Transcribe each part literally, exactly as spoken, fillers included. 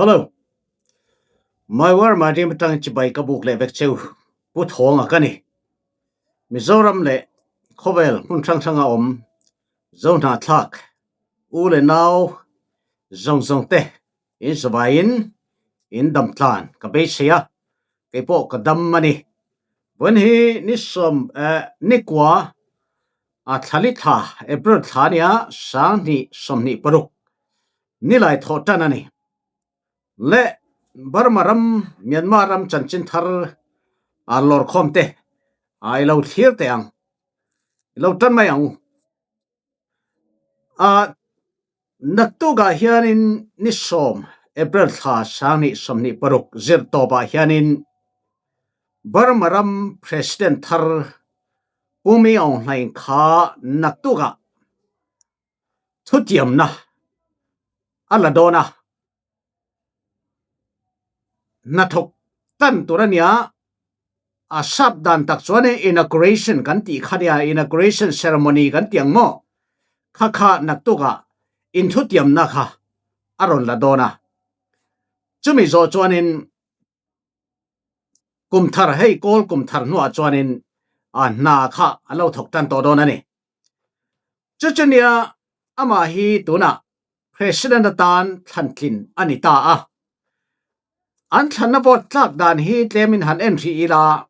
Hello. My War My Dream aṭangin chibai ka buk leh vek cheu Pu Thawnga ka nih. Mizoram leh khawvel hmun hrang hranga om Zo hnathlak u leh nau zawng zawngte in zavaiin in dam tlan ka beisei a, kei pawh ka dam a nih. Vawiin hi ni sawm, eh, ni kua, a, thla li thla, April thla a nih a, sang hnih sawmhnih paruk nilai thawhṭan a nih. Leh Burma ram, Myanmar ram chanchin thar, a, lawrkhawmte, a, i lo thlir teh ang, i lo ṭan mai ang u. A, naktukah hianin ni sawm, April thla, sang hnih sawmhnih paruk zirtawpah hianin Burma ram President thar Pu Min Aung Hlaing kha naktukah thutiamna a la dawn a, hnathawk tan tur a nia, a sap dan tak chuan inauguration kan tih kha nia, inauguration ceremony kan tih ang maw, kha kha naktukah inthutiamna kha a rawn la dawn a. Chumi zawh chuanin kum thar, hei kawl kum thar hnuah chuanin, a, hna kha a lo thawk ṭan tawh dawn a ni. Chu chu nia, amah hi tunah President atan thlantlin a ni ta a. An thlanna vote tlak dan hi tlemin han en hrih ila,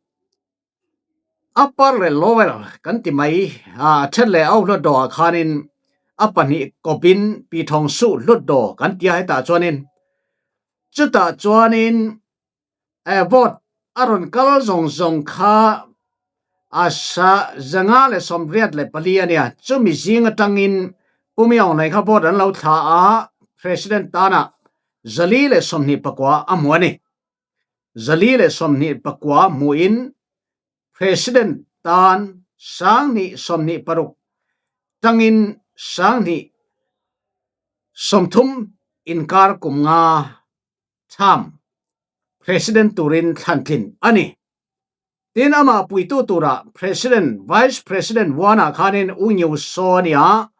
upper leh lower kan ti mai, a, a ṭhen leh a u hluat dawhah khanin a pahnih kawpin Pi Thawng Suh hluat dawh kan tia hetah chuanin, chutah chuanin, eh, vote a rawn kal zawng zawng kha a sa, zanga leh sawmriat leh pali a nia. Chumi zing aṭangin Pu Min Aung Hlaing kha vote an lo thla a, President tana zali leh sawmhnih pakua a hmu a ni. Zali leh sawmhnih pakua hmuin President tan sang hnih sawmhnih paruk ṭangin sang hnih sawmthum inkar kum nga term President turin thlantlin a ni. Tin, ama puitu tura President, Vice President one-ah khanin U Nyu Saw a nia,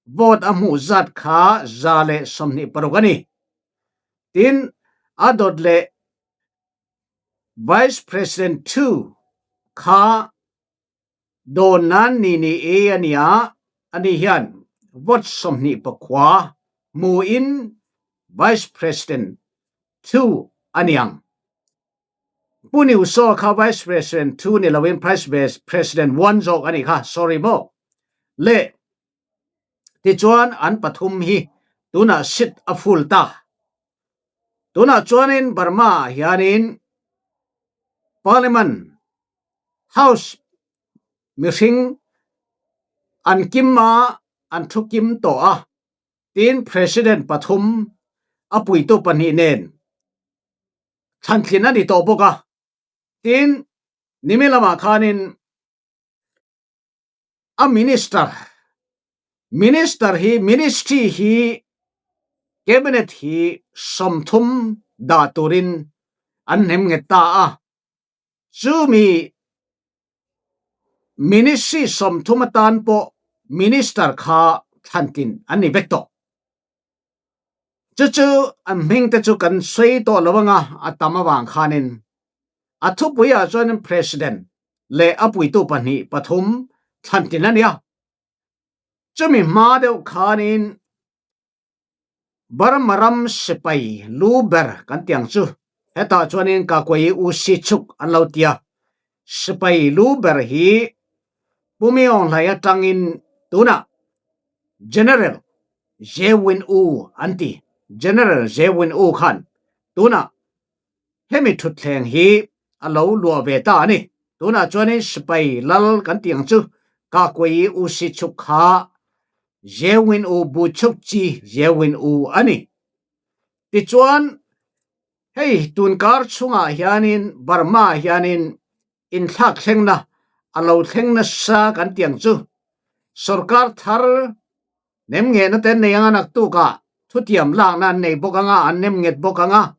vote a hmuh zat kha za leh sawmhnih paruk a ni. Tin, a dawt leh Vice President two kha dawn nan ni ni e a nia, ani hian vote sawmhnih pakua hmuin Vice President two a ni ang. Pu Nyu Saw kha Vice President two ni loin Vice Pres-, President one zawk a ni kha, sorry maw. Leh, tichuan an pathum hi tunah seat a full ta. Tunah chuanin Burma hianin Parliament, House mihring an kim a, an thu kim tawh a. Tin, President pathum a puitu pahnih nen thlantlin a ni tawh bawk a. Tin, nimin lamah khanin a minister, minister hi, ministry hi, cabinet hi sawmthum dah turin an hnem nget ta a. Chumi ministry sawmthum atan pawh minister kha thlantlin an ni vek tawh. Chu chu an hmingte chu kan sawi tawh lo anga, a tam avang khanin a thupuiah chuan President leh a puitu pahnih pathum thlantlin a ni a. Chumi hma deuh khanin Burma ram sipai lu ber kan tih ang chu, hetah chuanin Kakwei U Si Chuk an lo ti a. Sipai lu ber hi Pu Min Aung Hlaing aṭangin tunah General Ze Win U an ti. General Ze Win U khan tunah hemi thutthleng hi a lo luah ve ta a ni. Tunah chuanin sipai lal kan tih ang chu, Kakwei U Si Chuk kha Ze Win U, Bu Chuk Chi Ze Win U a ni. Tichuan, hei, tunkar chhungah hianin, Burma hianin inthlakthlengna, a lo thleng nasa kan tih ang chu, sawrkar thar nemnghehna te an nei anga, naktukah thutiam lakna an nei bawk anga, an nemnget bawk anga,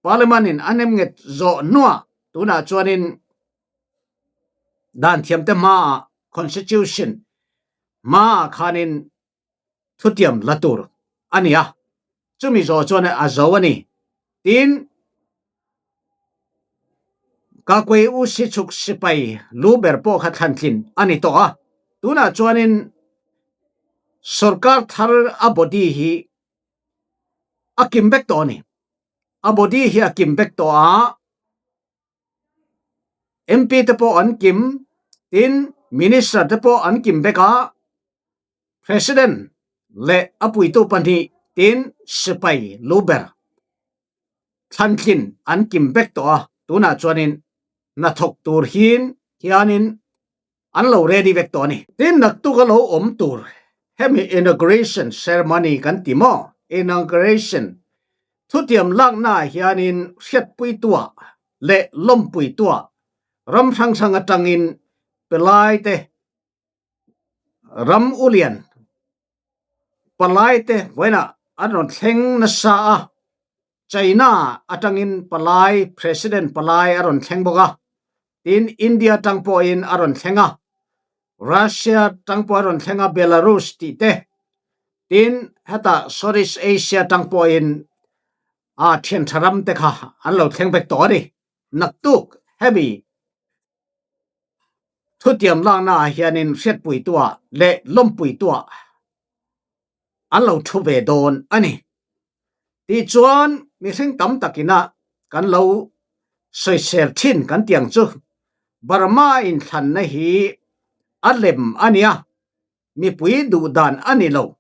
Parliament-in a nemnget zawh hnuah tunah chuanin dan thiamte hmaah, Constitution hmaah khanin thutiam la tur a ni a. Chumi zawh chuan a zo a ni. Tin, Kakwei Usichuk sipai lu ber pawh kha thlantlin a ni tawh a. Tunah chuanin sorkar thar a body hi a kim vek tawh a ni. A body hi a kim vek tawh a, M P te pawh an kim, tin, minister te pawh an kim vek a, president leh a puitu pahnih, tin, sipai lu ber thlantlin an kim vek tawh a. Tunah chuanin hnathawk tur hian, hianin an lo ready vek tawh a ni. Tin, naktuk a lo awm tur hemi inauguration ceremony kan ti maw? Inauguration thutiam lakna hianin hriatpuitua leh lawmpuitua ram hrang hrang aṭangin palai te, ram ulian palai te vawiinah an rawn thleng nasa a, China aṭangin palai, president palai a rawn thleng bawk a, tin, India aṭang pawhin a rawn thleng a, Russia aṭang pawh a rawn thleng a, Belarus tih te, tin, heta Southeast Asia aṭang pawhin a ṭhian ṭha ram te kha an lo thleng vek tawh a ni. Naktuk hemi thutiam laknaah hianin hriatpuitua leh lawmpuitua an lo thu ve dawn a ni. Tih chuan mihring tam takina kan lo sawiser ṭhin kan tih ang chu, Burma inthlanna hi a lem a nia, mipui duh dan a ni lo,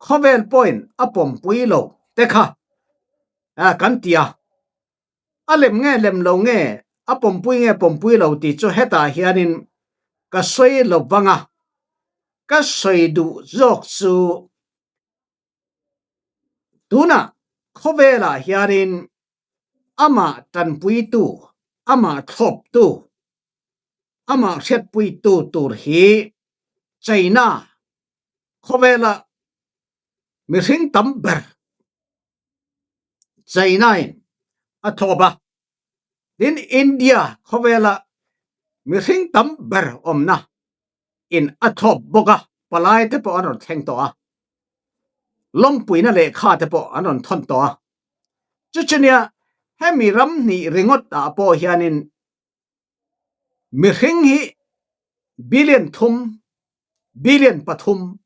khawvel pawhin a pawmpui lo te kha, a, kan ti a. A lem nge lem lo nge, a pawmpui nge pawmpui lo tih chu hetah hianin ka sawi lo vang a, ka sawi duh zawk chu, tunah khawvelah hianin amah ṭanpuitu, amah thlawptu, amah hriatpuitu tur hi China khawvela mihring tam ber China-in a thlawp a, tin, India khawvela mihring tam ber awmna in a thlawp bawk a, palai te pawh an rawn thleng tawh a, lawmpuina lehkha te pawh an rawn thawn tawh a. Chu chu nia, hemi ram hnih ringawtah pawh hianin mihring hi billion thum, billion pathum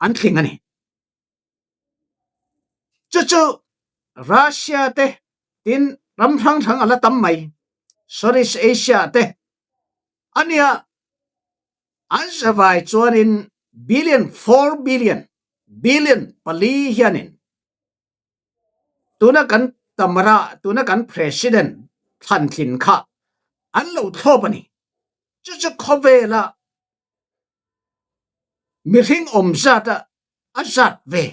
an tling a ni. Chu chu Russia te, tin, ram hrang hrang a la tam mai, Southeast Asia te a nia, an zavai chuanin billion, four billion, billion pali hianin tuna kan tamara, tuna kan president thlantlin kha an lo thlawp a ni. Chu chu khawvela mihring awm zata a zat ve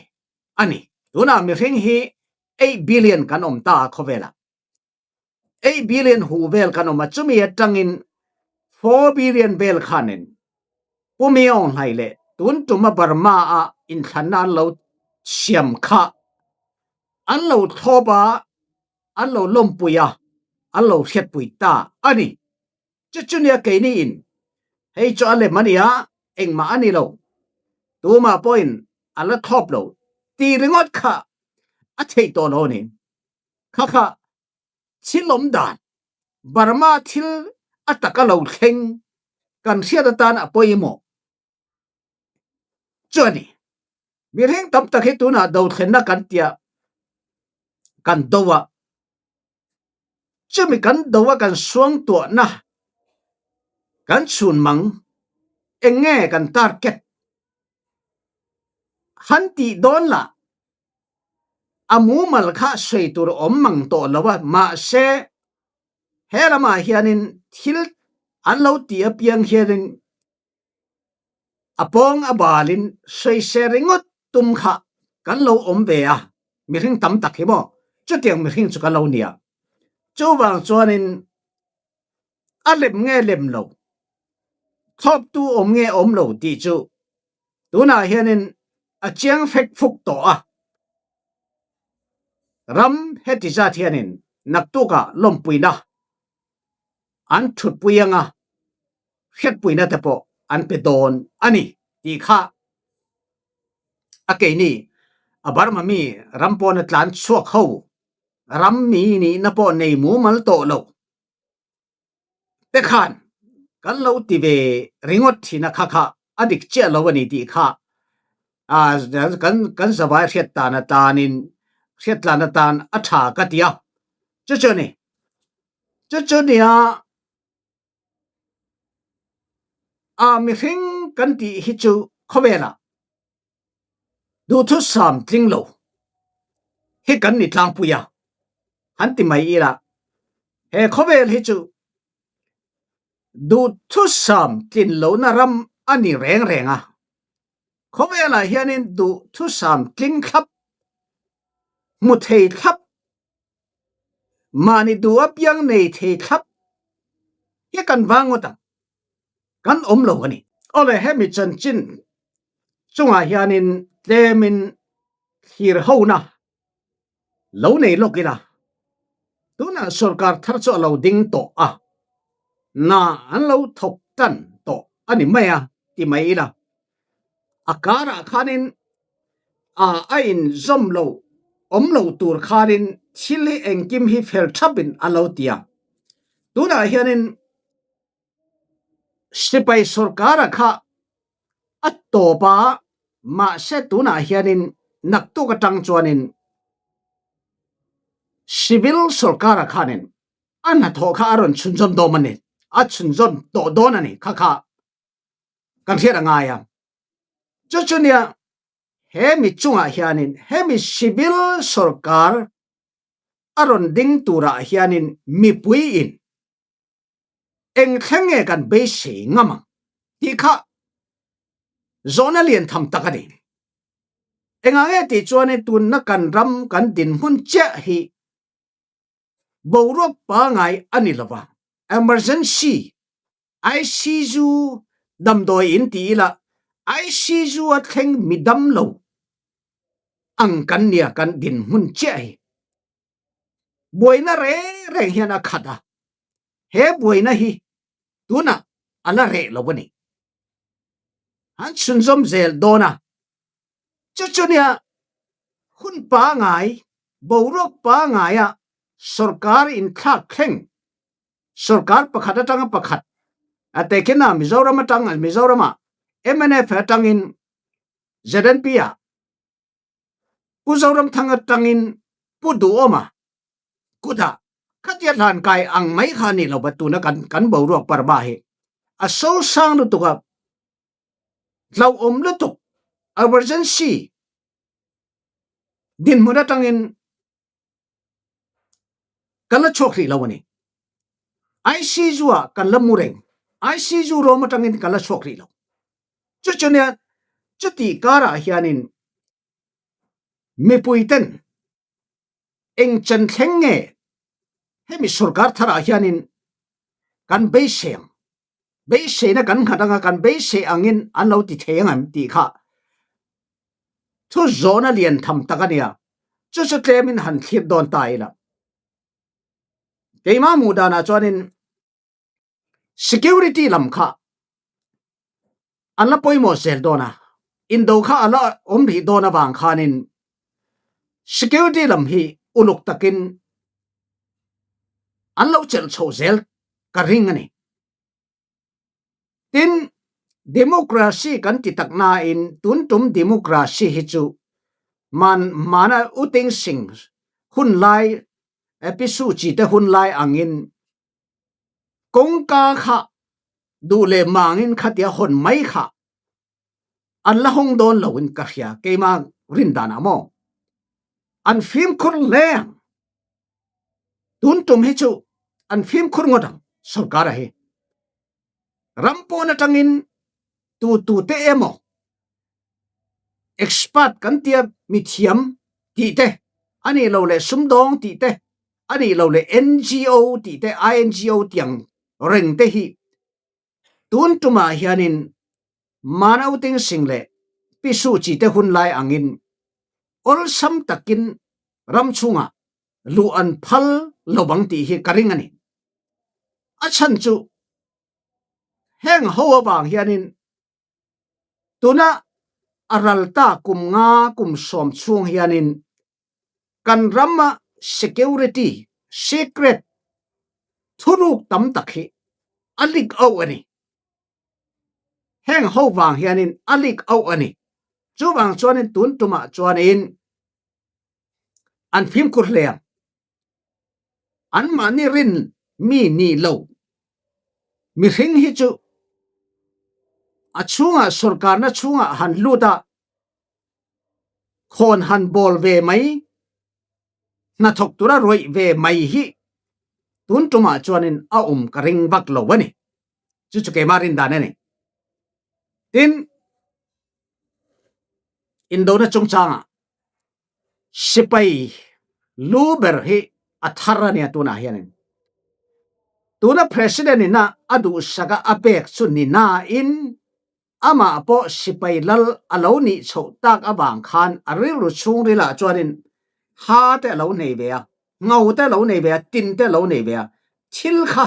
a ni. Tuna mihring hi eight billion kan awm ta a khawvela. Eight billion hu vel kan awm a, chumi aṭangin four billion vel khanin Pu Min Aung Hlaing leh tun tuma Burma-a inthlanna an lo siam kha an lo thlawp a, an lo lawmpui a, an lo hriatpui ta a ni. Chu chu nia, keini in hei chu a lem a nia, engmah a ni lo, tumah pawhin a la thlawp lo tih ringawt kha a theih tawh lo a ni. Kha kha thil awm dan, Burma thil a taka lo thleng kan hriat atan a pawimawh chu a ni. Mihring tam tak hi tunah dothlenna kan tia kan do a, chumi kan do a, kan suangtuahna, kan chhun mang, eng nge kan target han tih dawn la, a mumal kha sawi tur awm mang tawh lo a, mahse, he lamah hianin thil an lo tih apiang hianin a pawng a balin sawiser ringawt tum kha kan lo awm ve a, mihring tam tak hi maw, chutiang mihring chu ka lo nia. Chuvang chuanin a lem nge lem lo, thlawptu awm nge awm lo tih chu tunah hianin a chiang fek fuk tawh a, ram heti zat hianin naktukah lawmpuina an thutpui anga hriatpuina te pawh an pe dawn a ni tih kha a keini a Burma mi ram pawna tlan chhuak ho, ram mi nihna pawh nei mumal tawh lo te khan kan lo ti ve ringawt thina kha kha a dik chiah lo a ni tih kha, a, kan, kan zavai hriat tan a tanin, hriat tlan a tan a ṭha ka ti a. Chu chu ni. Chu chu nia, a, mihring kan tih hi chu khawvelah duhthusam tling lo hi kan ni tlangpui a, han ti mai ila. He khawvel hi chu duhthusam tlin lona ram a ni reng reng a. Khawvelah hianin duhthusam tling thlap, hmu thei thlap, mahni duh apiang nei thei thlap hi kan vang ngawt ang, kan awm lo a ni. Awle, hemi chanchin chungah hianin tlemin thlir hona lo nei lawk ila, tunah sorkar thar chu a lo ding tawh a, na an lo thawk tan tawh a ni mai a, ti mai ila. A karah khanin, a, a inzawm lo, awm lo tur khanin thil hi engkim hi fel thapin a lo ti a. Tunah hianin sipai sorkara kha a tawp a, mahse, tunah hianin naktuk aṭang chuanin civil sorkara khanin a hnathawh kha a rawn chhunzawm dawn a ni, a chhunzawm tawh dawn a ni kha kha kan hriat a ngai a. Chu chu nia, hemi chungah hianin, hemi civil sorkar a rawn ding turah hianin mipuiin eng thleng nge kan beisei ngam ang tih kha zawhna lian tham tak a ni. Engah nge tih chuanin tunna kan ram kan dinhmun chiah hi boruak pangngai a ni lo va, emergency, I C U damdawi in ti ila, I C U a thleng mi dam lo ang kan nia, kan dinhmun chiah hi. Buaina reng reng hian a khat a, he buaina hi tunah a la reh lo a ni. Han chhunzawm zel dawn a. Chu chu nia, hun pangngai, boruak pangngaia sorkar inthlak thleng, sorkar pakhat aṭanga pakhat, a tehkhinah Mizoram aṭang, Mizorama M N F aṭangin Z N P a Pu Zoramthanga aṭangin Pu Duhawma kutah khatia hlan kai ang mai kha a ni lo va, tuna kan, kan boruak Burma hi a sosang lutuk a, hlauhawm lutuk, emergency dinhmun aṭangin kan la chhuak hrih lo a ni. I C U ah kan la mu reng, I C U room aṭangin kan la chhuak hrih lo. Chu chu nia, chutih karah hianin mipuiten eng chan thleng nge hemi sorkar tharah hianin kan beisei ang, beiseina kan nghat anga, kan beisei angin an lo ti thei ang em tih kha thu zawhna lian tham tak a nia. Chu chu tlemin han thlir dawn ta ila. Keima hmuh danah chuanin security lam kha an la pawimawh zel dawn a, indo kha a la awm rih dawn avang khanin security lam hi uluk takin an lo chelh chho zel ka ring a ni. Tin, democracy kan ti tak nain tun tum democracy hi chu man, hmana U Thein Sein hun lai, eh, Pi Suu Kyi te hun lai angin kawngka kha duh leh mangin khatia hawn mai kha an la hawng dawn loin ka hria, keima rin danah maw. An fimkhur hle ang. Tun tum hi chu an fimkhur ngawt ang sorkar a hi. Ram pawn aṭangin tu tu te emaw, expert kan tia, mithiam tih te, a nih lo leh sumdawng tih te, a nih lo leh N G O tih te, I N G O tih ang reng te hi tun tumah hianin hmana U Thein Sein leh Pi Suu Kyi te hun lai angin awlsam takin ram chhungah luh an phal lo vang tih hi ka ring a ni. A chhan chu heng ho avang hianin tuna a ral ta kum nga kum sawm chung hianin kan rama security, secret, thuruk tam tak hi a leak out a ni. Heng ho vang hianin a leak out a ni. Chuvang chuanin tun tumah chuanin an fimkhur hle ang. Anmahni rin mi nih lo mihring hi chu a chhungah, sorkarna chhungah han lut a, khawn han bawl ve mai, hnathawk tura ruai ve mai hi tun tumah chuanin a um ka ring vak lo a ni. Chu chu keima rin dan a ni. Tin, indona chungchangah sipai lu ber hi a thar a nia tunah hianin. Tuna president ina a duhsaka a pek chu ni nain, amah pawh sipai lal a lo nih chhoh tak avang khan a rilru chhung rilah chuanin ha te a lo nei ve a, ngo te a lo nei ve a, tin te a lo nei ve a, thil kha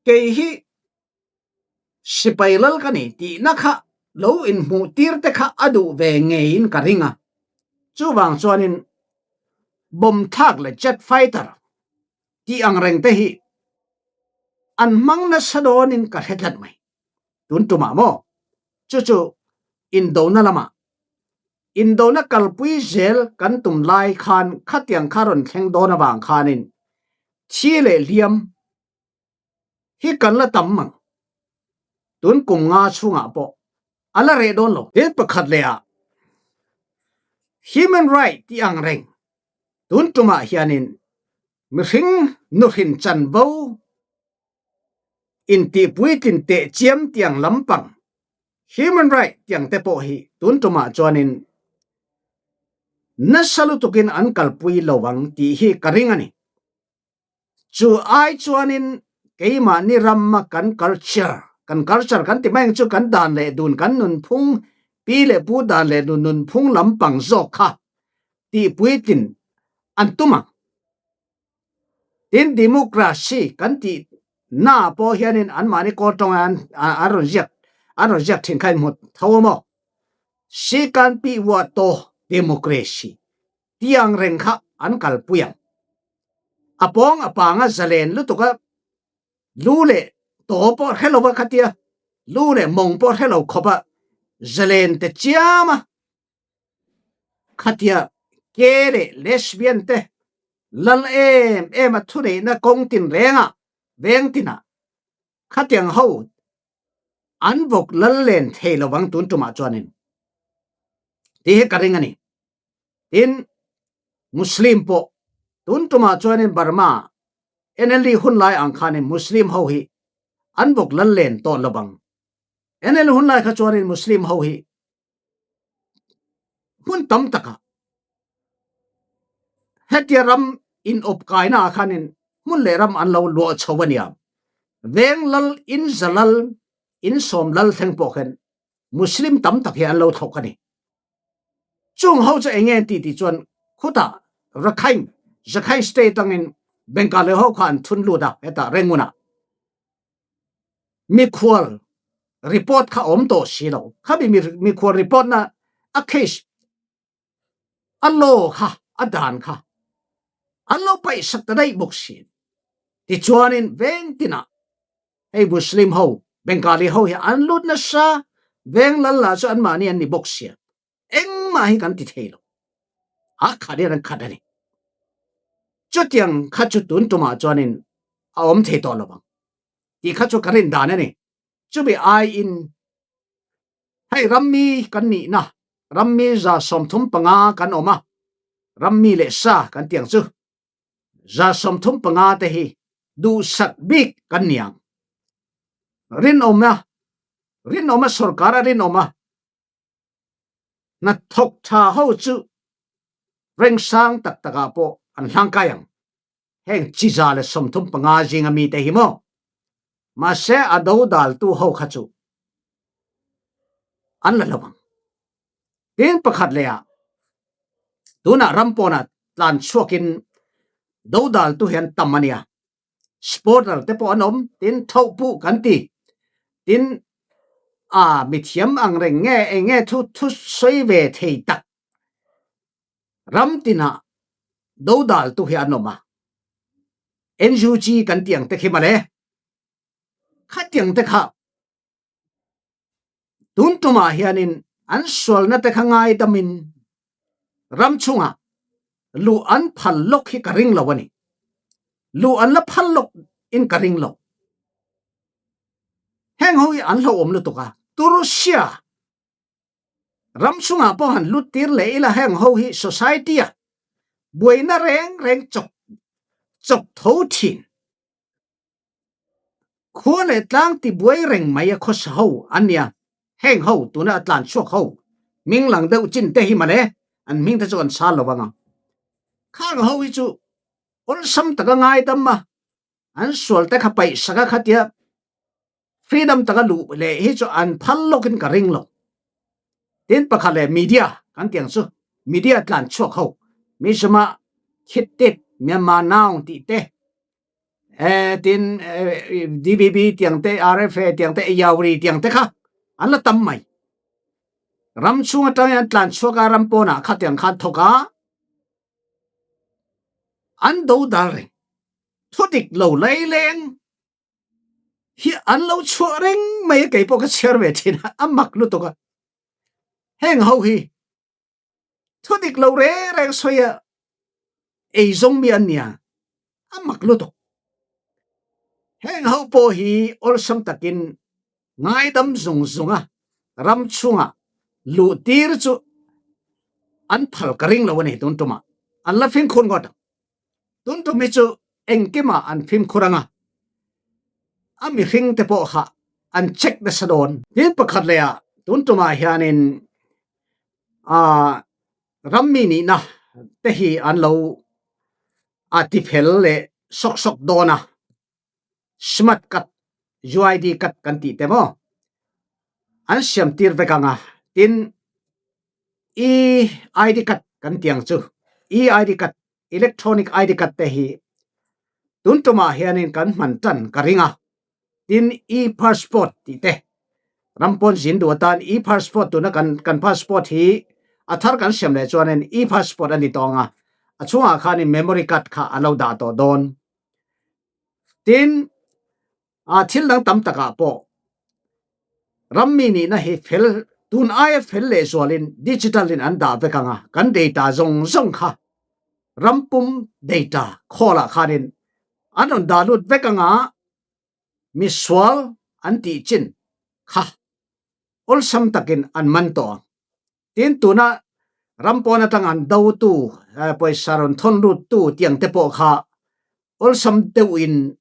kei hi sipai lal ka ni tihna kha lo inhmuh tir te kha a duh ve ngeiin ka ring a. Chuvang chuanin bomb thlak leh jet fighter tih ang reng te hi an hmang nasa dawnin ka hre tlat mai. Tun tumah maw? Chu chu indona lamah, indona kalpui zel kan tum lai khan khatiang kha rawn thleng dawn avang khanin thi leh hliam hi kan la tam mang. Tun kum nga chhungah pawh a la reh dawn lo. Tin, pakhat leh a, human right tih ang reng tun tumah hianin mihring nuhrin chanvo, intihpui tin teh chiam tiang lampang, human right tiang te pawh hi tun tumah chuanin nasa lutukin an kalpui lo ang tih hi ka ring a ni. Chu ai chuanin keimahni rama kan culture, kan culture kan ti mai ang chu, kan dan leh dun, kan nunphung, pi leh pu dan leh dun, nunphung lampang zawk kha tihpui tin an tum ang. Tin, democracy kan tih na pawh hianin anmahni kawl ṭawnga an, a, an rawn ziak, an rawn ziak ṭhin kha inhmu tho maw? Sikanpi vua taw democracy tiang reng kha an kalpui ang. A pawng a panga zalen lutuka lu leh taw pawh hre lova khatia, lu leh mawng pawh hre lo khawpa zalen te chiama khatia, gay leh lesbian te, lal em ema thuneihna kawng tin renga veng tina khatiang ho an vawk lal len thei lo vang tun tumah chuanin tih hi ka ring a ni. Tin, Muslim pawh tun tumah chuanin Burma N L D hun lai ang khanin Muslim ho hi an vawk lal len tawh lo vang. N L D hun lai kha chuanin Muslim ho hi hmun tam takah hetia ram inawp kaina ah khanin hmun leh ram an lo luah chho a nia. Veng lal, in za lal, in sawm lal thleng pawh khen Muslim tam tak hi an lo thlawk a ni. Chung ho chu eng nge an tih tih chuan khutah Rakhine, Rakhine State angin Bengali ho kha an thun lut a, hetah Rangoon-ah. Mikhual report kha awm tawh si lo. Kha mi, mi, mikhual report na a case a law kha, a dan kha an lo paihsak ta daih bawk si. Tichuanin veng tinah hei Muslim ho, Bengali ho hi an lut nasa, veng lal la chu anmahni an ni bawk si a. Engmah hi kan ti thei lo. A khat hian an khat a ni. Chutiang kha chu tun tumah chuanin a awm thei tawh lo vang tih kha chu ka rin dan a ni. Chumi aiin hei rammi kan nihna, rammi za sawmthum panga kan awm a, rammi leh sa kan tiang chu, za sawmthum panga te hi duhsak bik kan niang. Rinawma, rinawma, sorkara rinawma hnathawk ṭha ho chu reng sang tak takah pawh an hlang kai ang. Heng chi za leh sawmthum panga zinga mite hi maw? Mahse, a dodaltu ho kha chu an la lo ang. Tin, pakhat leh a, tunah ram pawna tlan chhuakin dodaltu hian tam a nia. Supporter te pawh an awm, tin, thohpuh kan ti. Tin, a mithiam ang reng nge ei nge thu thu soi ve thei tak ram tinah dodaltu hi an om a, N U G kan tiang te khi male, kha tiang te kha tun tuma hianin an sualna te kha ngaidamin ram chunga luh an phal lawk hi ka ring lo a ni. Luh an la phal lawk in ka ring lo. Heng ho hi an hlauhawm lutuk a, Turusia ram chunga pawh han luttir leh ila heng ho hi society a buaina reng reng chawk chawk tho thin. Khua leh tlang tibuai reng mai a khawsa ho an nia. Heng ho tuna a tlan chhuak ho, hming lang deuh chin te hi male, an hming te chu an sa lo vang a. Khang ho hi chu awlsam taka ngaidam a, an sual te kha paihsak a khatia freedom taka luh leh hi chu an phal lawkin ka ring lo. Tin pakhat leh media kan tiang chu, media tlan chhuak ho, Mizoma Khittit, Myanmar Now tih te, eh, tin, eh, D V B tiang te, R F A tiang te, Ayawri tiang te kha an la tam mai. Ram chhung atangin an tlan chhuak a, ram pawnah kha tiang khan thawk a, an dodal reng, thudik lo lai leng hi an lo chhuah reng mai a, kei pawh ka chhiar ve ṭhin a, a mak lutuk a. Heng ho hi thudik lo reng reng sawi a, ei zawng mi an nia, a mak lutuk. Heng ho pawh hi awlsam takin ngaidam zung zung a, ram chunga luhtir chu an phal ka ring lo a ni tun tuma. An la fimkhur ngawt ang. Tun tum hi chu engkima an fimkhur ang a, a mihring te pawh kha an check nasa dawn. Tin pakhat leh a, tun tuma hianin, a, rammi nihna te hi an lo, a, tifel leh sawk sawk dawn a, SMART card, U I D card kan tih te maw, an siamtir vek ang a. Tin, e I D card kan tiang chu, e I D card, electronic I D card te hi tun tuma hianin kan hman ṭan ka ring a. Tin, e-passport tih te, ram pawn zin duh atan e-passport, tuna kan, kan passport hi a thar kan siam leh chuanin e-passport a ni tawh ang a, a chhungah khanin memory card kha a lo dah tawh dawn. Tin, a, thil dang tam takah pawh rammi nihna hi fel, tun aia fel leh zualin digital in an dah vek ang a, kan data zawng zawng kha ram pum data khawlah khanin an rawn dah lut vek ang a, misual an tih chin kha awlsam takin an man tawh ang. Tin, tuna ram pawn aṭang an dotu, eh, pawisa rawn thawn luttu tiang te pawh kha awlsam deuhin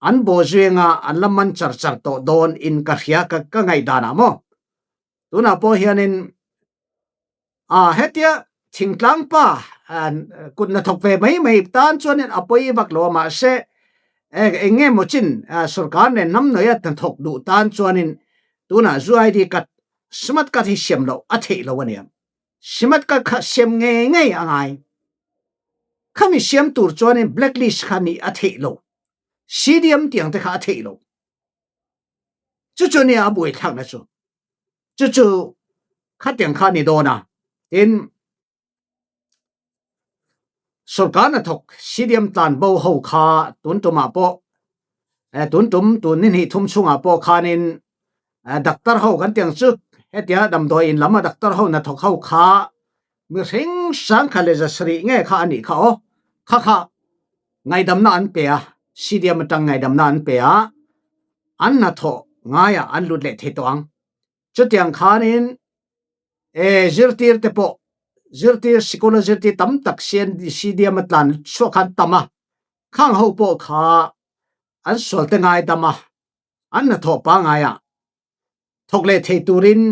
an baw zui ang a, an la man char char tawh dawn in ka hria, ka, ka ngaihdan ah maw. Tunah pawh hianin, a, hetia thingtlangpa, a, kut hnathawk ve mai mai tan chuanin a pawi vak lo a, mahse, e, eng nge maw chin, a, sorkar nen hnam neiha hnathawk duh tan chuanin tunah U I D card, SMART card hi siam loh a theih loh a nia. SMART card kha siam ngei ngei a ngai. Khami siam tur chuanin blacklist kha nih a theih loh, C D M tiang te kha a theih loh. Chu chu nia a buaithlakna chu. Chu chu khatiang kha ni dawn a. Tin, sorkar hnathawk C D M tlan bo ho kha tun tumah pawh, eh, tun tum, tun ni hnih thum chhungah pawh khanin, eh, doctor ho kan tiang chu, hetia damdawi in lama doctor ho hnathawk ho kha mihring sangkhat leh zasarih nge kha a nih kha aw. Kha kha ngaihdamna an pe a, C D M aṭang ngaihdamna an pe a, an hnathawh ngaiah an lut leh thei tawh ang. Chutiang khanin, e, zirtir te pawh, zirtir, sikula zirtir tam tak C D M a tlan chhuak khan tam a, khang ho pawh kha an sual te ngaidam a, an hnathawh pangngaiah thawk leh thei turin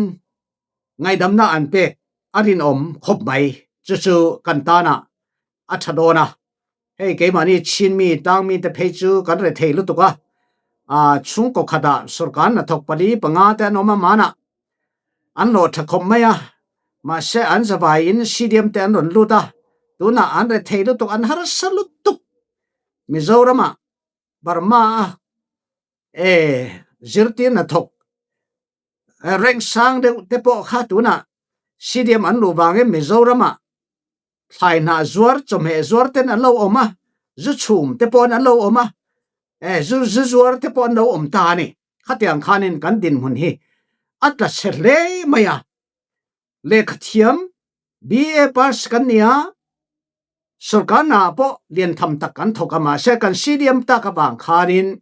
ngaihdamna an pek a rinawm khawp mai. Chu chu kan tana a ṭha dawn a. Hei, keimahni Chin mi, Tang mi te phei chu kan rethei lutuk a. A, chhungkaw khatah sorkar hnathawk pali panga te an awm a, manah an hlawh ṭha khawp mai a. Mahse, an zavaiin C D M te an rawn lut a. Tunah an rethei lutuk, an harsa lutuk. Mizoramah Burma-a, e, zirtir hnathawk eh, reng sang deuh te pawh kha tunah C D M an luh vangin Mizoramah thlai hnah zuar, chawhmeh zuar ten an lo awm a, zu chhum te pawh an lo awm a, eh, zu, zu zuar te pawh an lo awm ta a ni. Khatiang khanin kan dinhmun hi a tla se hle mai a. Lehkhathiam, B A pass kan ni a, sorkar na pawh lian tham tak kan thawk a, mahse kan C D M tak avang khanin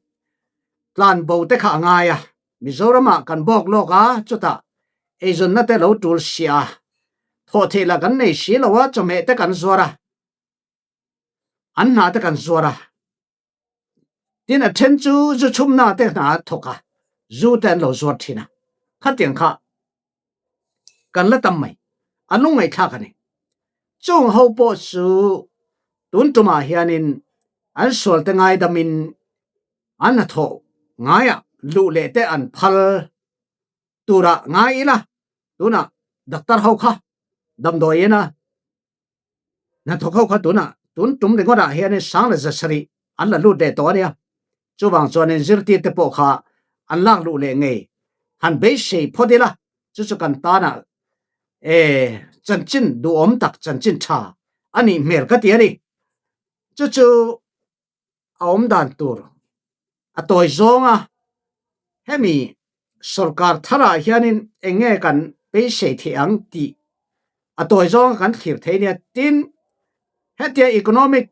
tlanbo te kha a ngai a, Mizoramah kan bawk lawk a, chutah eizawnna te lo tul sia a, thawh theih lah kan nei si lo a, chawhmeh te kan zuar a, an hna te kan zuar a. Tin, a ṭhen chu zu chhumna te hna thawk a, zu te an lo zuar ṭhin a. Khatiang kha kan la tam mai, a lungngaih thlak a ni. Chung ho pawh chu tun ṭumah hianin an sual te ngaidamin an hnathawh ngaiah luh leh te an phal turah ngai ila, tunah doctor ho kha damdawi ina, hnathawk ho kha tunah tun ṭum ringawtah hianin sang le zasarih an la lut leh tawh a nia. Chuvang chuanin zirtir te pawh kha an lak luh leh ngei han beisei phawt ila, chu chu kan tana, e, chanchin duhawm tak, chanchin ṭha a nih hmel ka ti a ni. Chu chu a awm dan tur a tawi zawnga hemi sorkar tharah hianin eng nge kan beisei theih ang tih a tawi zawnga kan thlir thei nia. Tin, hetia economic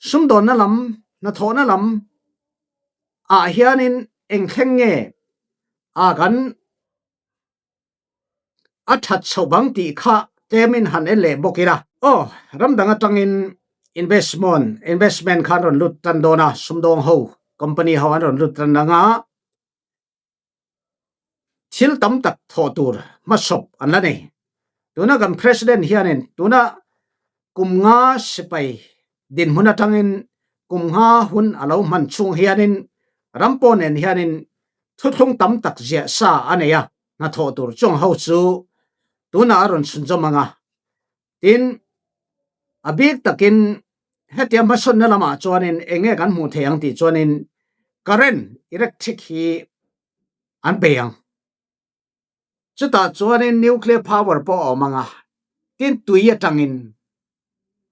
sumdawnna lam, hnathawhna lam ah hianin eng thleng nge a kan a ṭhat chhoh bang tih kha tlemin han en leh bawk ila. Aw, ramdang aṭangin investment, investment kha an rawn lut ṭan dawn a, sumdawng ho, company ho an rawn lut ṭan ang a, thil tam tak thawh tur hmasawp an la nei. Tuna kan president hianin tuna kum nga sipai dinhmun aṭangin kum nga hun a lo hman chhung hianin ram pawn en hianin thuthlung tam tak ziah sa a nei a, hnathawh tur chuang ho chu tuna a rawn sunzawm ang a. Tin, a bik takin hetia hmasawnna lamah chuanin eng nge kan hmuh theih ang tih chuanin current, electric hi an bei ang. Chutah chuanin nuclear power pawh a awm ang a, tin tui aṭangin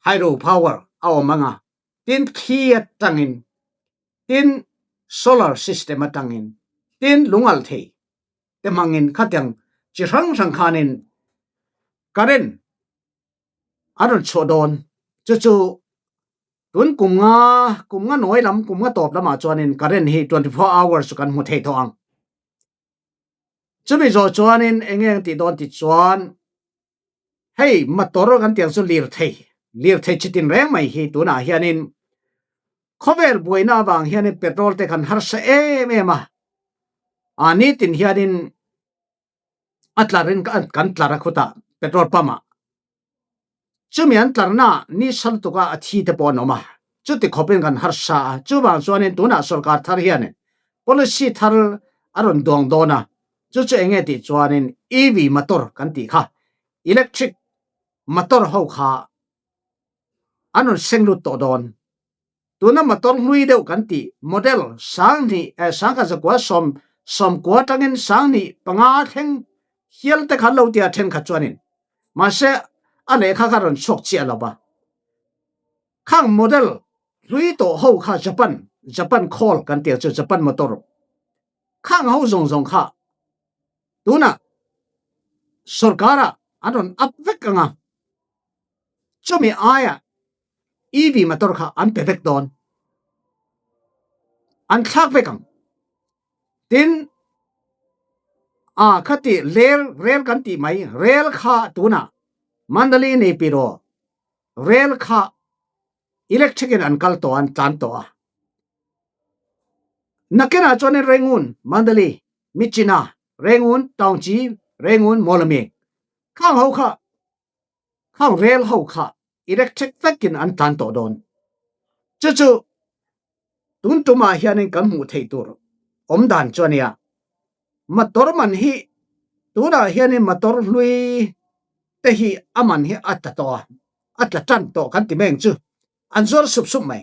hydro power a awm ang a, tin thli aṭangin, tin solar system aṭangin, tin lungalh thei te hmangin khatiang chi hrang hrang khanin current a rawn chhuah dawn. Chu chu tun kum nga, kum nga nawi lam, kum nga tawp lamah chuanin current hi twenty four hours kan hmu thei tawh ang. Chumi zawh chuanin eng nge ang tih dawn tih chuan, hei, motor kan tih ang chu lirthei, lirthei chitin reng mai hi tunah hianin khawvel buaina avang hianin petrol te kan harsa em em a. A, nitin hianin a tlarin ka, kan tlar a khutah petrol pump ah. Chumi an tlarna ni sa lutuk a, a thi te pawh an awm a. Chuti khawpin kan harsa a. Chuvang chuanin tunah sorkar thar hianin policy thar a rawn duang dawn a. Chu chu eng nge tih chuanin E V motor kan tih kha, electric motor ho kha an rawn seng lut tawh dawn. Tuna motor hlui deuh kan tih, model sang hnih, eh, sangkhat zakua sawm, sawmkua aṭangin sang hnih panga thleng hial te khan lo tia ṭhenkhat chuanin, mahse, a lehkha kha rawn chhuak chiah lo va. Khang model hlui tawh ho kha Japan, Japan Colt kan tih chu, Japan motor. Khang ho zawng zawng kha tunah sorkara an rawn up vek ang a. Chumi aia E V motor kha an pe vek dawn, an thlak vek ang. Tin, a, khati rel, rel kan tih mai, rel kha tunah Mandalay Naypyidaw rel kha electric in an kal tawh, an tlan tawh a. Nakinah chuanin Rangoon, Mandalay, Myitkyina, Rangoon, Taungji, Rangoon, Mawlamyine, khang ho kha, khang rel ho kha electric vekin an tlan tawh dawn. Chu chu tun tumah hianin kan hmuh theih tur awm dan chu a nia. Motor man hi, tunah hianin motor hlui te hi a man hi a tla tawh a, a tla ṭan tawh kan ti mai ang chu. An zuar sup sup mai.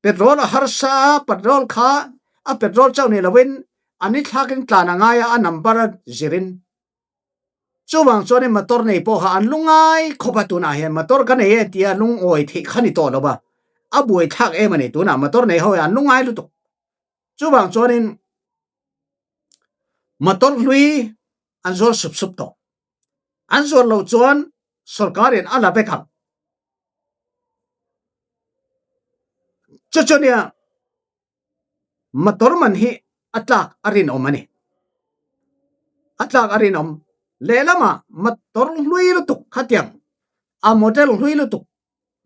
Petrol a harsa a, petrol kha, a petrol chauh ni lovin, an i thlakin tlan a ngai a, a number a zirin. Chuvang chuanin motor nei pawh kha an lungngai khawp a, tunah hian motor ka nei e tia lungawi theih kha ni tawh lo va, a buaithlak em a ni. Tunah motor nei ho hian an lungngai lutuk. Chuvang chuanin motor hlui an zuar sup sup tawh. An zuar loh chuan sorkarin a la vek ang. Chu chu nia, motor man hi a tlak a rinawm a ni. A tlak a rinawm. Lehlamah motor hlui lutuk khatiang, a model hlui lutuk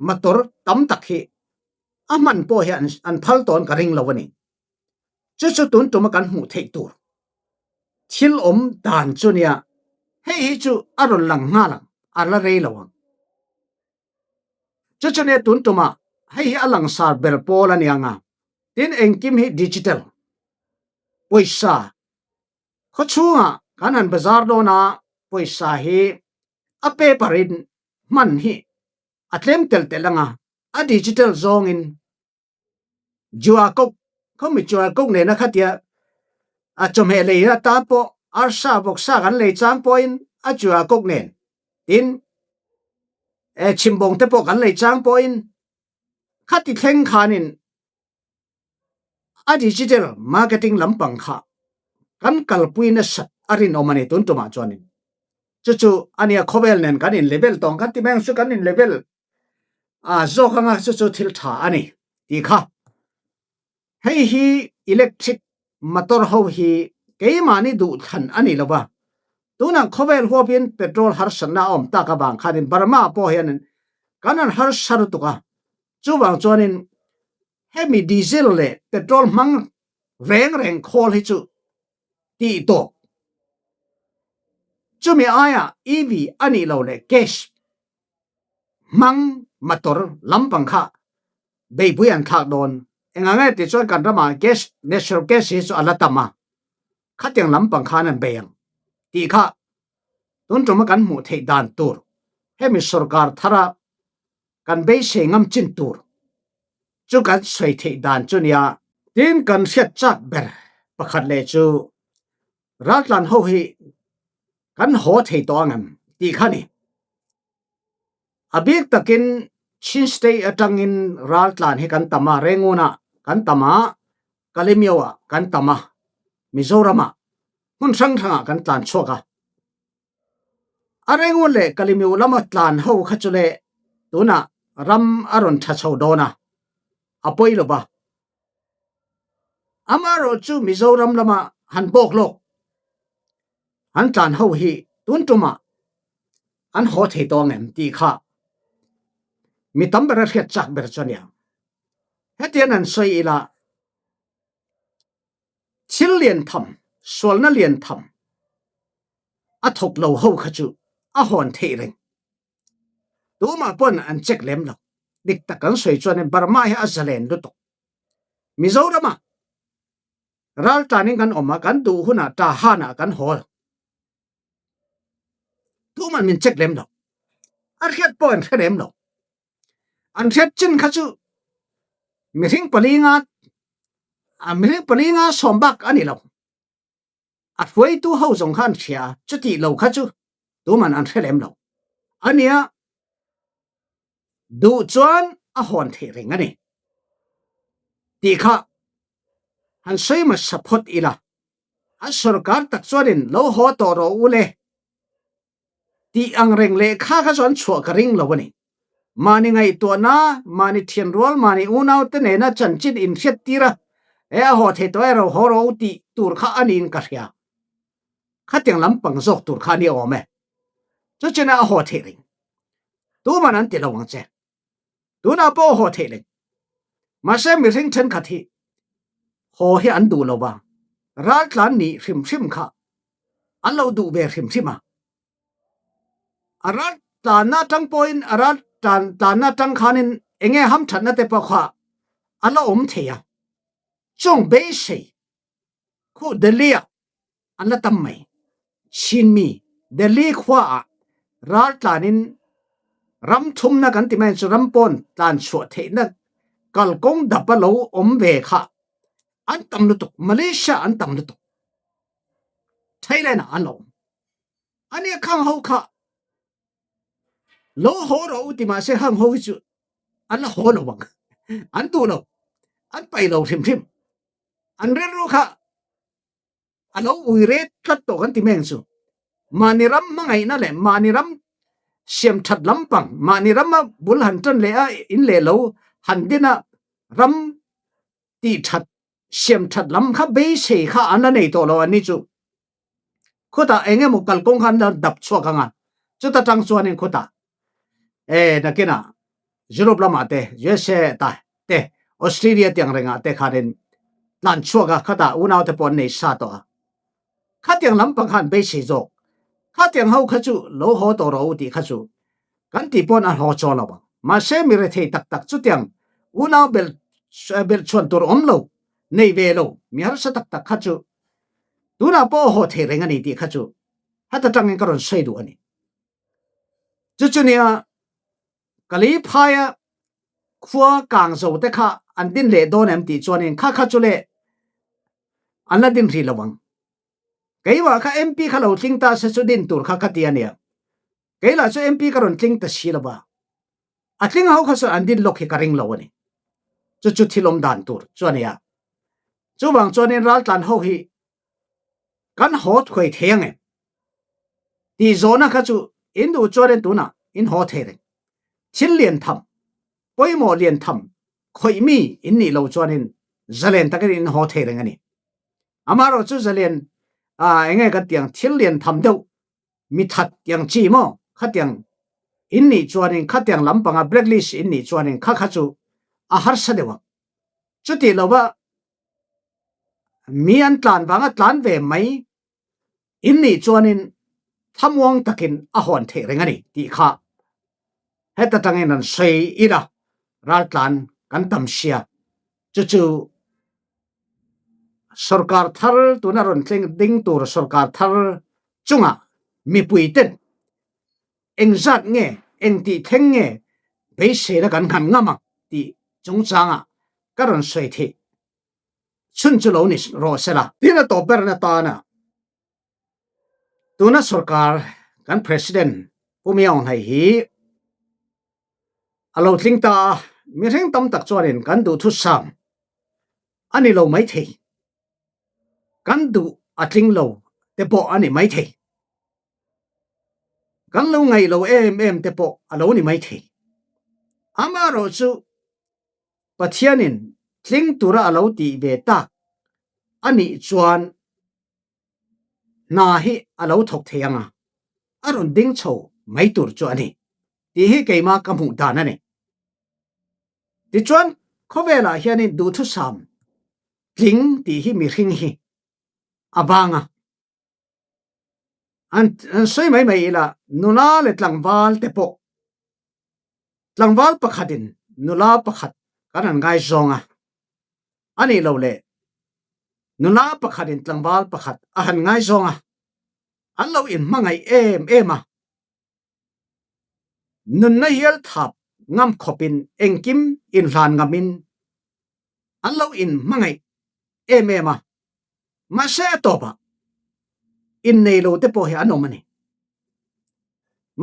motor tam tak hi a hman pawh hi an, an phal tawn ka ring lo a ni. Chu chu tun tuma kan hmuh theih tur thil awm dan chu nia, hei hi chu a rawn lang nghal ang, a la rei lo ang. Chu chu nia tun tuma hei hi a langsar ber pawl a ni ang a. Tin, engkim hi digital pawisa, khaw chhungah kan han bazar dawn a, pawisa hi a paper-in hman hi a tlem tel tel ang a, a digital zawngin Q R code, khawmi Q R code nena khatia, a chawhmeh lei atan pawh, arsa vawksa kan lei chang pawhin a Q R code nen. Tin, e, chimbawng te pawh kan lei chang pawhin, khati thleng khanin a digital marketing lampang kha kan kalpui nasat a rinawm a ni tun tumah chuanin. Chu chu a nia, khawvel nen kan in level tawng kan ti mai ang chu, kan in level a zawk ang a, chu chu thil ṭha a ni tih kha. Hei hi electric motor ho hi keimahni duh thlan a ni lo va. Tunah khawvel huapin petrol harsatna a awm tak avang khanin Burma pawh hian kan han harsa lutuk a. Chuvang chuanin hemi diesel leh petrol hmang reng reng khawl hi chu tih tawk. Chumi aia E V a nih loh leh gas hmang motor lampang kha beipui an thlak dawn. Engah nge ti chuan kan ramah gas, natural gas hi chu a la tam a, khatiang lampang khan an bei ang tih kha tun tuma kan hmuh theih dan tur, hemi sorkar thara kan beisei ngam chin tur chu kan sawi theih dan chu nia. Tin, kan hriat chak ber pakhat leh chu raltlan ho hi kan haw thei tawh ang em tih kha ni. A bik takin Chin State aṭangin raltlan hi kan tam a, Rangoon-ah kan tam a, Kalemyo-ah kan tam a, Mizoramah hmun hrang hrangah kan tlan chhuak a. A Rangoon leh Kalemyo lama tlan ho kha chu le tunah ram a rawn ṭha chho dawn a, a pawi lo va. Amaherawhchu Mizoram lama han bawk lawk, han tlan ho hi tun tumah an haw thei tawh ang em tih kha mi tam bera hriat chak ber chu a nia. Hetian an sawi ila, thil lian tham, sualna lian tham a thawk lo ho kha chu a hawn theih reng. Tumah pawn an check lem lo. Dik tak kan sawi chuan Burma hi a zalen lutuk. Mizoramah raltlanin kan awm a, kan duh hunah ṭahanah kan haw. Tuman min check lem lo. A hriat pawh an hre lem lo. An hriat chin kha chu mihring pali nga, a mihring pali nga sawm bak a ni lo. A hruaitu ho zawng kha an hria, chutih lo kha chu tuman an hre lem lo. A nia, duh chuan a hawn theih reng a ni tih kha han sawi hmasa phawt ila, a sorkar tak chuanin lo haw tawh rawh u le tih ang reng leh kha kha chuan chhuah ka ring lo a ni. Mahni ngaihtuahna, mahni thianrual, mahni unaute nena chanchin inhriattir a, e, a haw thei tawh e, ro haw rawh u tih tur kha a niin ka hria. Khatiang lampang zawk tur kha a ni awm e. Chu china a haw theih reng. Tuman an ti lo ang che. Tunah pawh haw theih reng. Mahse, mihring ṭhenkhat hi haw hi an duh lo va. Raltlan nih hrim hrim kha an lo duh ve hrim hrim a. A raltlanna aṭang pawhin, a raltlan, tlanna aṭang khanin enge hamṭhatna te pawh kha a la awm thei a. Chung beisei khu Delhi-ah an la tam mai. Chin mi Delhi khuaah raltlanin ram thumna kan ti mai chu ram pawn tlan chhuah theihna kalkawng dapa lo awm ve kha an tam lutuk, Malaysia an tam lutuk. Thailand ah an lo. Ani khang ho kha lo haw rawh u ti mah se khang ho hi chu an la haw lo bang. An duh lo. An pai lo hrim hrim. An rilru kha a lo ui ret tlat tawh kan ti meng chu. Mahni ram hmangaihna le mahni ram siamṭhat lampang, mahni ram a bul han ṭan leh a in leh lo han din a ram tih ṭhat, siam ṭhat lam kha beisei kha an la nei tawh lo an ni chu. Khutah eng emaw kalkawng khan la dap chhuak ang a. Chuta ṭang chuanin khutah, e, nakinah Europe lamah te, U S A ta te, Australia tiang rengah te khanin tlan chhuak a, khatah unaute pawh an nei sa tawh a. Khatiang lampang khan beisei zawk. Khatiang ho kha chu lo haw tawh rawh u tih kha chu kan tih pawn a haw chawl lo bang. Mahse, mi rethei taktak chutiang unau belh, belh chhuan tur awm lo, nei ve lo, mi harsa taktak kha chu tunah pawh a haw thei reng a ni tih kha chu heta ṭangin ka rawn sawi duh a ni. Chu chu nia, Kalay phaia khua kang zo te kha an din leh dawn em tih chuanin kha kha chu le an la din hrih lo ang. Keimah kha M P kha lo tling ta se chu din tur kha ka ti a nia. Kei lah chu M P ka rawn tling ta si lo va. A tling ho kha sawn an din lawk hi ka ring lo a ni. Chu chu thil awm dan tur chu a nia. Chuvang chuanin raltlan ho hi kan haw thuai thei ang em? Tih zawhna kha chu in duh chuanin tunah in haw thei reng. Thil lian tham, pawimawh lian tham khawih mi in nih lo chuanin zalen takin in haw thei reng a ni. Amaherawhchu zalen, a, eng nge kan tih ang, thil lian tham deuh, mi that tiang chi maw, khatiang in nih chuanin, khatiang lampanga blacklist in nih chuanin kha kha chu a harsa deuh ang. Chuti lova mi an tlan vanga tlan ve mai in nih chuanin thlamuang takin a hawn theih reng a ni tih kha heta ṭangin an sawi ila, raltlan kan tam sia. Chu chu sorkar thar tuna rawn thleng ding tur sorkar thar chunga mipui ten engzat nge, engtih thleng nge beiseina kan nghan ngam ang tih chungchanga ka rawn sawi theih chhun chu lo ni rawh sela. Tin a tawp berna tana tuna sorkar kan president Pu Min Aung Hlaing hi a lo tling ta a, mihring tam tak chuanin kan duhthusam a ni lo mai thei. Kan duh a tling lo te pawh a ni mai thei. Kan lo ngaih lo em em te pawh a lo ni mai thei. Amaherawhchu Pathianin tling tura a lo tih ve tak a nih chuan hna hi a lo thawk thei anga a rawn ding chho mai tur chu a ni tih hi keima ka hmuh dan a ni. Tichuan khawvelah hianin duhthusam tling tih hi mihring hi a vang a. An, an sawi mai mai ila, nula leh tlangval te pawh, tlangval pakhatin nula pakhat kan han ngaizawng a, a nih lo leh nula pakhatin tlangval pakhat a han ngaizawng a, an lo inhmangaih em em a. Nunna hial thap ngam khawpin engkim inhlan ngamin an lo inhmangaih em em a. Mahse, a tawpah innei lo te pawh hi an awm a ni.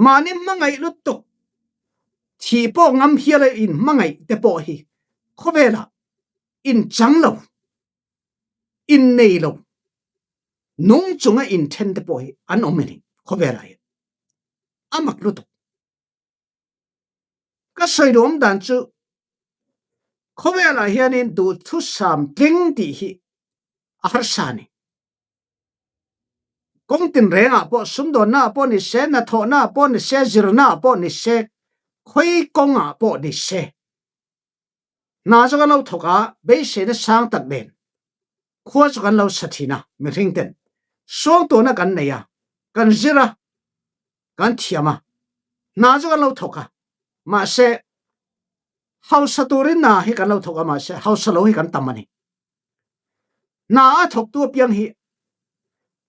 Mahni hmangaih lutuk, thih pawh ngam hiala inhmangaih te pawh hi khawvelah inchang lo, innei lo, nung chunga inṭhen te pawh hi an awm a ni khawvelah hian. A mak lutuk. Ka sawi duh awm dan chu, khawvelah hianin duhthusam tling tih hi a harsa a ni. Kawng tinrengah pawh, sumdawnnaah pawh ni se, hnathawhnaah pawh ni se, zirnaah pawh ni se, khawi kawngah pawh ni se, hna chu kan lo thawk a, beiseina sang tak nen khua chu kan lo sa ṭhin a, mihring ten suangtuahna kan nei a, kan zir a, kan thiam a, hna chu kan lo thawk a. Mahse, hausa turin hna hi kan lo thawk a, mahse, hausa lo hi kan tam a ni. Hna a thawktu apiang hi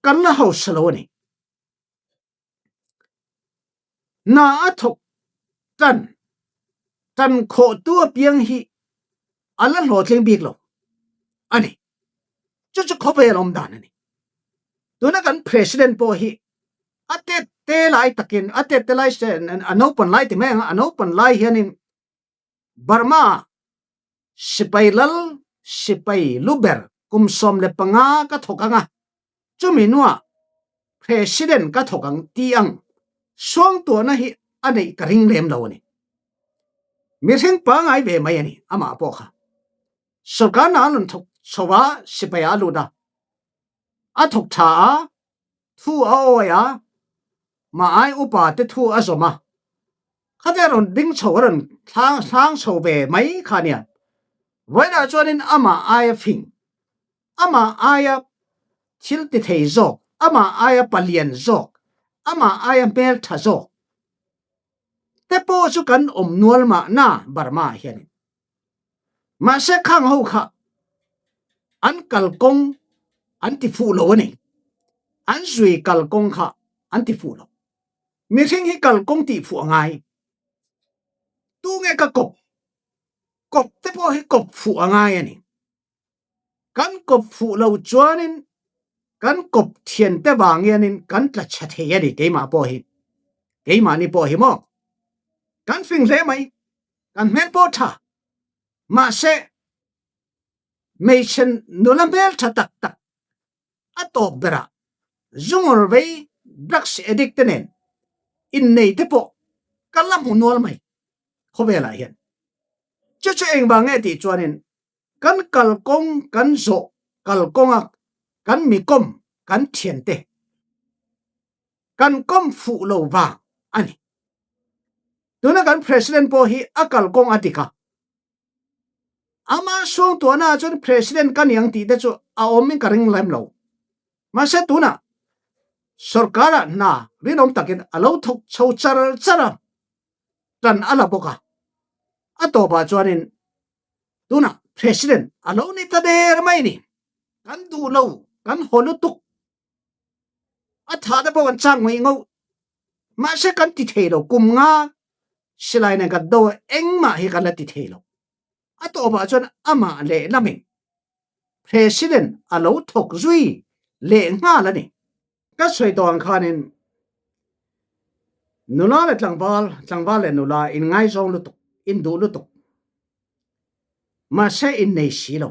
kan la hausa lo a ni. Hna a thawk ṭan, ṭan khawhtu apiang hi a la hlawhtling bik lo a ni. Chu chu khawvel awm dan a ni. Tuna kan president pawh hi a tette lai takin, a tette lai se, a naupan lai ti mai ang, a naupan lai hianin Burma sipai lal, sipai lu ber kum sawm le panga ka thawk ang a, chumi nuah president ka thawk ang ti ang suangtuahna hi a neih ka ring lem lo a ni. Mihring pangai ve mai a ni amah pawh kha. Sorkar na a rawn thawk chho a, sipai a lut a, a thawk ṭha a, thu a awi a, mah ai upa te thu a zawm a, khate rawn ding chho a rawn thlang, thlang chho ve mai kha nia. Vawiinah chuanin amah aia fing, amah aia thil ti thei zawk, amah aia palian zawk, amah aia hmel ṭha zawk te pawh chu kan awm nual mah na Burma hianin. Mahse, khang ho kha an kalkawng an ti fuh lo a ni. An zui kalkawng kha an ti fuh lo. Mihring hi kalkawng tih fuh a ngai. Tu nge ka kawp, kawp te pawh hi kawp fuh a ngai a ni. Kan kawp fuh lo chuanin kan kawp ṭhiante vang hianin kan tla chha thei a ni keimah pawh hi. Keimahni pawh hi maw? Kan fing hle mai, kan hmel pawh ṭha. Mahse, hmeichhe nula hmel ṭha tak tak a tawp berah zungawr vei, drugs addict te nen innei te pawh kan la hmu nual mai khawvelah hian. Chu chu engvang nge tih chuanin kan kalkawng, kan zawh kalkawnga kan mikawm, kan ṭhiante kan kawm fuh lo vang a ni. Tuna kan president pawh hi a kalkawng a dik a. Ama suangtuahna chuan president ka ni ang tih te chu a awm in ka ring lem lo. Mahse, tunah sorkarah hna rinawm takin a lo thawk chho char char a, ṭan a la bawk a. A tawpah chuanin tunah president a lo ni ta der mai ni. Kan duh lo, kan haw lutuk. A thahna pawh kan chak ngawih ngawh. Mahse, kan ti thei lo, kum nga silai nen kan do, engmah hi kan la ti thei lo. A tawpah chuan amah lehlamin president a lo thawk zui leh nghal a ni. Ka sawi tawh ang khanin nula leh tlangval, tlangval leh nula in ngaizawng lutuk, in duh lutuk. Mahse, in nei si lo.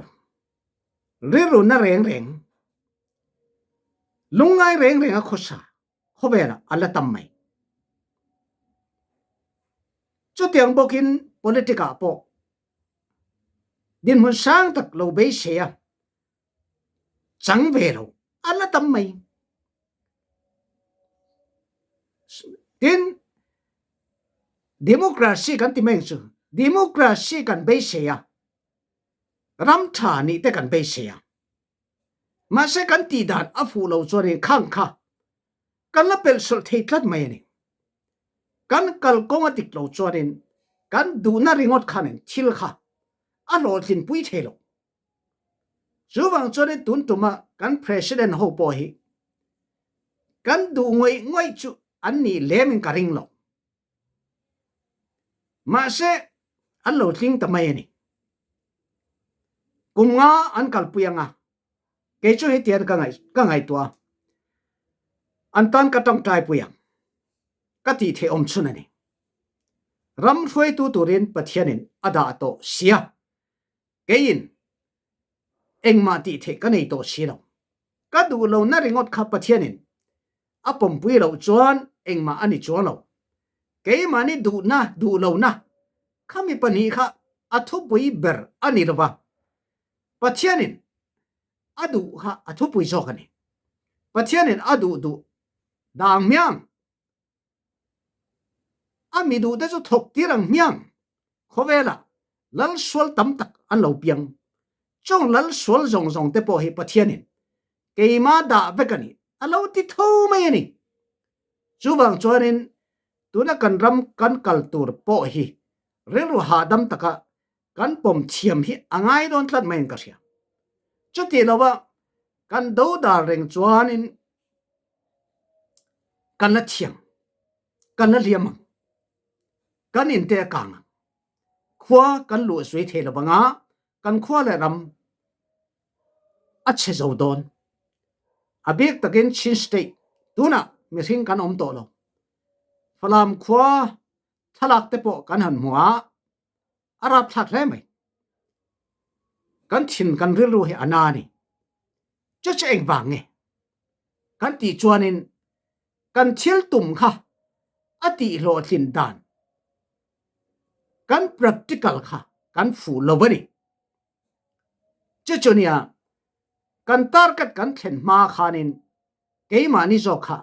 Rilru na reng reng, lungngai reng reng a khawsa khawvelah a la tam mai. Chutiang bawkin politic-ah pawh dinhmun sang tak lo beisei a chang ve lo a la tam mai. Tin, democracy kan ti mai chu, democracy kan beisei a, ram ṭha nih te kan beisei a. Mahse, kan tih dan a fuh lo chuanin khang kha kan la pelhsawlh thei tlat mai a ni. Kan kalkawng a dik lo chuanin kan duhna ringawt khanin thil kha a hlawhtlinpui thei lo. Chuvang chuanin tun tuma kan president ho pawh hi kan duh ngawih ngawih chu an nih lemin ka ring lo. Mahse, an lo tling ta mai a ni. Kum nga an kalpui ang a, kei chu hetian ka ngai, ka ngaihtuah a, an tan ka ṭangṭaipui ang, ka tih theih awm chhun a ni. Ram hruaitu turin Pathianin a dah tawh si a, keiin engmah tih theih ka nei tawh si lo. Ka duh lohna ringawt kha Pathianin a pawmpui loh chuan engmah a ni chuang lo. Keimahni duhna, duh lohna khami pahnih kha a thupui ber a ni lo va. Pathianin a duh kha a thupui zawk a ni. Pathianin a duh duh dang hmiang, a mi duh te chu thawk tir ang hmiang. Khawvela lal sual tam tak an lo piang. Chung lal sual zawng zawng te pawh hi Pathianin keima dah vek a ni, a lo ti tho mai a ni. Chuvang chuanin tuna kan ram kan kal tur pawh hi rilru hahdam taka kan pawm thiam hi a ngai dawn tlat maiin ka hria. Chuti lova kan do dal reng chuanin kan la thiam, kan la hliam ang, kan inte a kang ang. Khua kan luh zui thei lo vanga kan khua leh ram a chhe zo dawn. a bik takin Chin State, tunah mihring kan om tawh lo, Falam khua thlalakte pawh kan han hmu a, a rapthlak hle mai. Kan thin kan rilru hi a na ni. Chu chu engvang nge kan tih chuanin kan thil tum kha a tihhlawhtlin dan kan practical kha kan fuh lo a ni. Chu chu nia, kan target kan thlen hma khanin keimahni zawk kha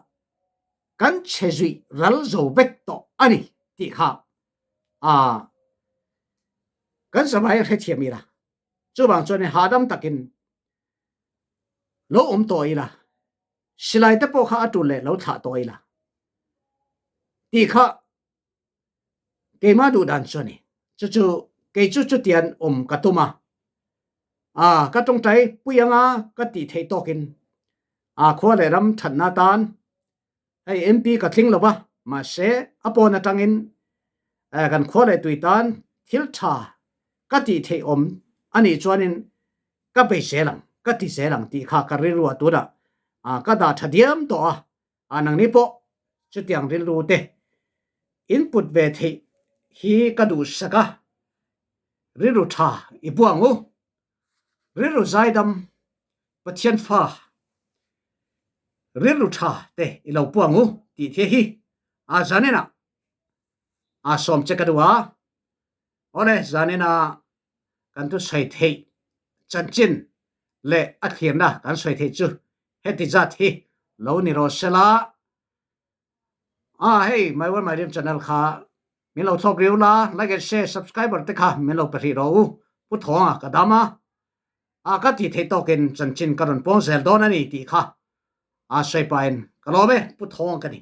kan chhe zuih ral zo vek tawh a ni tih kha, a, kan zavai a hrethiam ila. Chuvang chuan hahdam takin lo awm tawh ila, silaite pawh kha a tul leh lo thlah tawh ila tih kha keima duh dan chu a ni. Chu chu kei chu chutian awm ka tum a, a, ka ṭawngṭaipui anga ka tih theih tawkin, a, khua leh ram ṭhatna tan hei M P ka tling lo va, mahse a pawn aṭangin, eh, kan khua leh tui tan thil ṭha ka tih theih awm a nih chuanin ka bei zel ang, ka ti zel ang tih kha ka rilru a tunah, a, ka dah ṭha diam tawh a. A, nangni pawh chutiang rilru te in put ve theih hi ka duhsak a, rilru ṭha i puang u, rilru zaidam, Pathian fa, rilru ṭha te i lo puang u tih thei hi. A, zanina a sawm che ka duh a. Awle, zanina kan thusawi theih chanchin leh a thlirna kan sawi theih chu heti zat hi lo ni rawh sela. A, hei, My World My Dream channel kha min lo thlawp riu la, like and share, subscriber te kha min lo pe hrih rawh u. Pu Thawnga ka dam a, a, ka tih theih tawkin chanchin ka rawn puang zel dawn a ni tih kha, a, sawi pahin ka lawm e, Pu Thawnga ka ni.